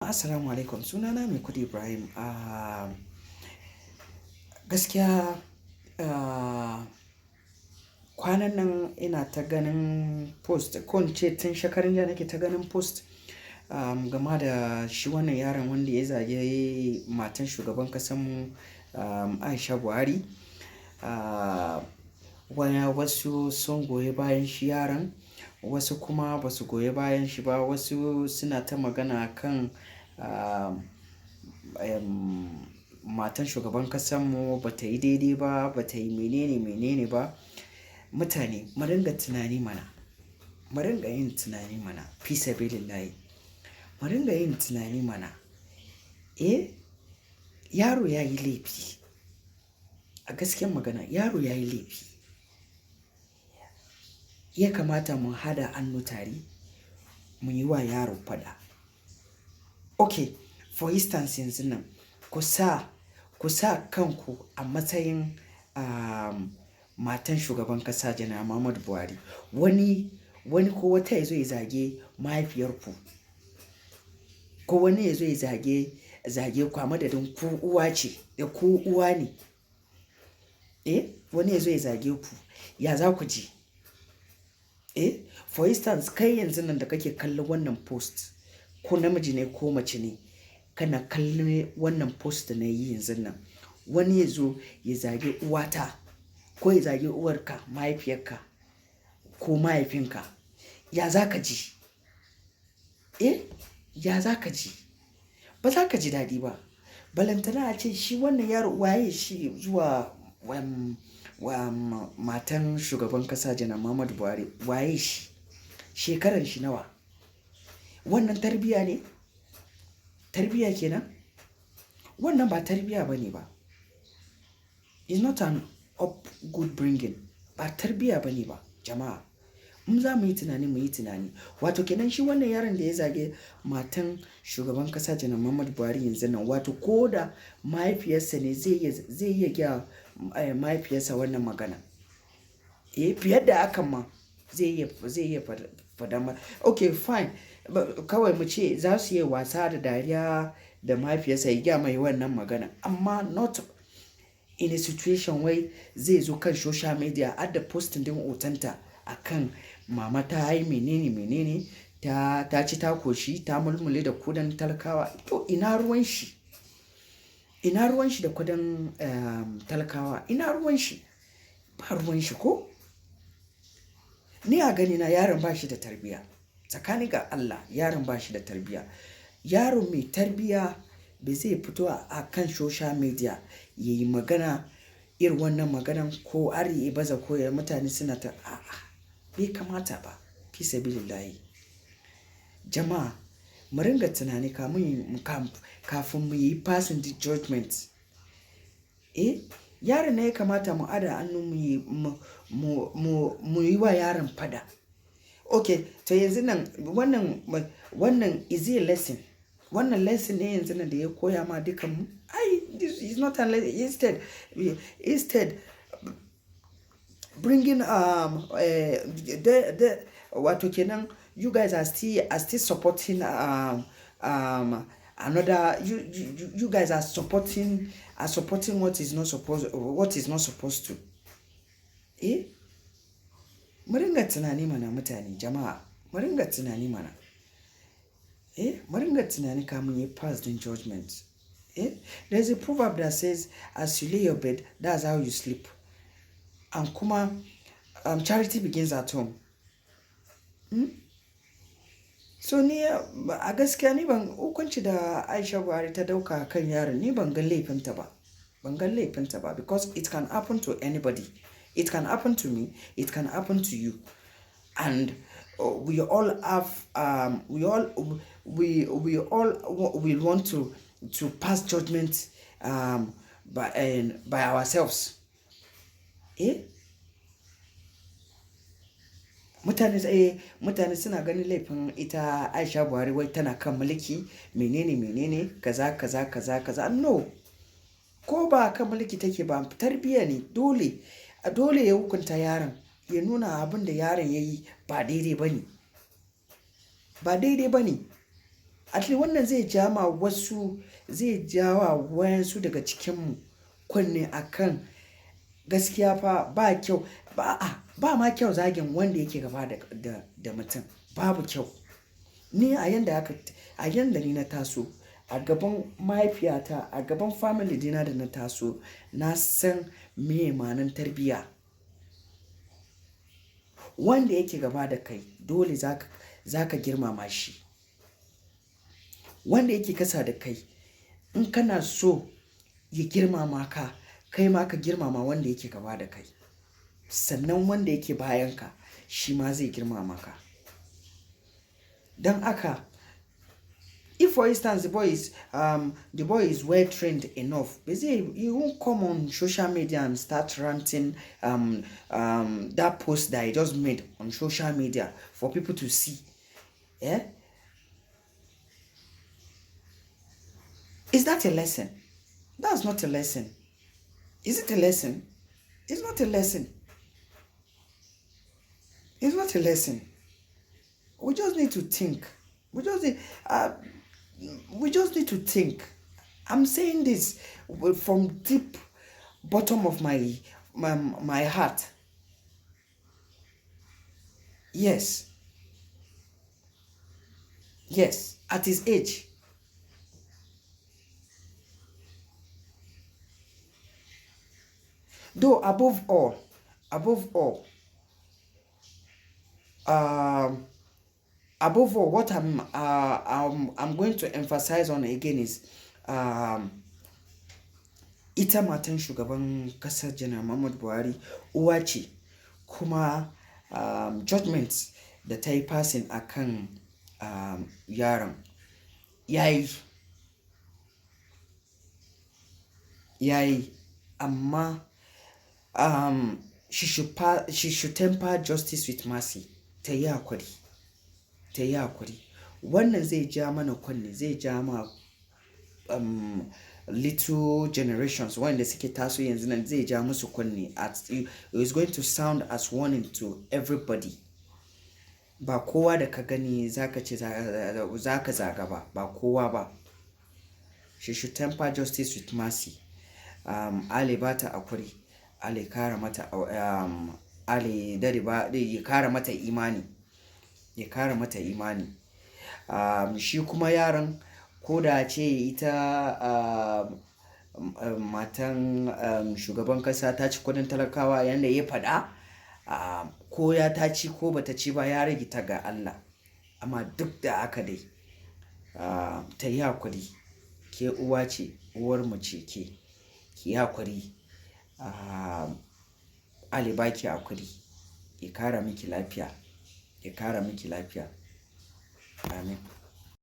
Jama'a, assalamu alaikum. Sunana Maikudi Ibrahim. Gaskiya, kwanan nan ina ta ganin post, ko in ce tun shekaran jiya nake ta ganin post game da shi wannan yaron wanda ya zage matan shugaban ƙasanmu, Aisha Buhari. Wasu sun goyi bayan shi yaron, wasu kuma ba su goyi bayan shi ba. Wasu suna ta magana kan matan shugaban ƙasanmu ba ta yi daidai ba, ba ta yi menene menene ba. Mutane, mu ringa tunani mana. Mu ringa yin tunani mana. Fi sabilillahi. Mu ringa yin tunani mana. Eh, yaro ya yi laifi. A gaskiyar magana, yaro ya yi laifi. Ya kamata mu haɗa hannu tare mu yi wa yaro faɗa. Okay, for instance, yanzun nan ku sa kanku a matsayin matan shugaban ƙasa Janar Muhammadu Buhari. Wani ko wata ya zo ya zage mahaifiyarku, ko wani ya zo ya zage ku a madadin ku uwa ce, ku uwa ne. Eh, wani ya zo ya zage ku, ya za ku ji? Eh, for instance, kai yanzun nan da kake kallon wannan post, ko namiji ne ko mace ne, kana kallon wannan post da na yi yanzun nan. Wani ya zo ya zage uwata ko ya zage uwarka, mahaifiyarka ko mahaifinka, ya za ka ji? Eh, ya za ka ji? Ba za ka ji daɗi ba. Balantana a ce shi wannan yaro, waye shi zuwa matan shugaban ƙasa Janar Muhammadu Buhari? Waye shi? Shekaran shi nawa? Wannan tarbiyya ne? Tarbiyya kenan? Wannan ba tarbiyya ba ne ba. It's not an up good bringing. Ba tarbiyya ba ne ba, jama'a. In za mu yi tunani, mu yi tunani. Wato kenan shi wannan yaron da ya zage matan shugaban ƙasa Janar Muhammadu Buhari yanzun nan, wato ko da mahaifiyarsa ne, zai iya gaya mahaifiyarsa wannan magana. Eh, fiye da hakan ma zai iya faɗa ma. Okay, fine. Kawai mu ce za su yi wasa da dariya da mahaifiyarsa, ya gaya mai wannan magana. Amma not in a situation wai zai zo kan social media har da posting ɗin hotonta a kan mama ta yi menene menene, ta ci, ta koshi, ta mulmule da kuɗin talakawa. To, ina ruwan shi? Ina ruwan shi da kuɗin talakawa? Ina ruwan shi? Ba ruwan shi ko? Ni a ganina, yaron ba shi da tarbiyya. Tsakani ga Allah, yaron ba shi da tarbiyya. Yaro mai tarbiyya ba zai fito a kan social media ya yi magana irin wannan maganan ko har ya baza ko ya mutane suna ta a'a, bai kamata ba. Fi sabilillahi. Jama'a, mu ringa tunani kafin mu yi passing the judgment. Eh, yaron ne ya kamata mu haɗa hannu mu yi wa yaron faɗa. Okay, to yanzu nan wannan is it a lesson? Wannan lesson ne yanzu nan da ya koya ma dukanmu? Ai, this is not a lesson. Instead bringing the wato kenan you guys are still supporting another you guys are supporting what is not supposed to. Eh, mu ringa tunani mana, mutane, jama'a, mu ringa tunani mana. Eh, mu ringa tunani kamun yi pass din judgment. Eh, there's a proverb that says, "As you lay your bed, that's how you sleep." And kuma charity begins at home. So ni a gaskiya, ni ban hukunci da Aisha Buhari ta dauka kan yaron, ni ban ga laifinta ba. Ban ga laifinta ba because it can happen to anybody. It can happen to me, it can happen to you. And we all have we all we all will want to pass judgment by ourselves. Eh? Mutane suna ganin laifin ita Aisha Buhari, wai tana kan mulki, menene menene, kaza kaza kaza kaza. No. Ko ba kan mulki take ba, tarbiyya ne. Dole dole ya hukunta yaron, ya nuna abin da yaron ya yi ba daidai ba ne. Ba daidai ba ne. At least wannan zai ja ma wasu, zai ja wa wayansu daga cikinmu kunne akan gaskiya fa ba kyau. Ba a, ba ma kyau zagin wanda yake gaba da mutum. Babu kyau. Ni a yanda aka, a yanda ni na taso a gaban mahaifiyata, a gaban family dina da na taso, na san meye ma'anar tarbiyya. Wanda yake gaba da kai dole za ka girmama shi. Wanda yake kasa da kai in kana so ya girmama ka, kai ma ka girmama wanda yake gaba da kai. Sannan wanda yake bayan ka shi ma zai girmama ka. Don haka, if for instance the boy is well trained enough, ba zai, he won't come on social media and start ranting that post that he just made on social media for people to see. Yeah? Is that a lesson? That's not a lesson. Is it a lesson? It's not a lesson. It's not a lesson. We just need to think. We just need to think. I'm saying this from deep bottom of my heart. Yes. Yes, at his age. Though above all, what I'm going to emphasize on again is ita matan shugaban ƙasar Janar Muhammadu Buhari uwa ce, kuma judgment da ta yi passing a kan yaron yayi. Yayi, amma she should temper justice with mercy. Ta yi hakuri, ta yi hakuri. Wannan zai ja mana kunne, zai ja ma little generations wanda suke taso yanzu nan, zai ja musu kunne. It is going to sound as warning to everybody. Ba kowa da ka gani za ka ce za ka zaga ba, ba kowa ba. She should temper justice with mercy. Allah ba ta hakuri, Allah kara mata, Allah dade ba, ya kara mata imani, ya kara mata imani. Shi kuma yaron, ko da ce ita matan shugaban kasa ta ci kuɗin talakawa yanda ya faɗa, ko ya ta ci ko ba ta ci ba, ya rage ta ga Allah. Amma duk da haka dai, ta yi hakuri. Ke uwa ce, uwar mu ce ke. Ki yi hakuri. Allah ba ki hakuri. Ya kara miki lafiya, ya kara miki lafiya. Amin.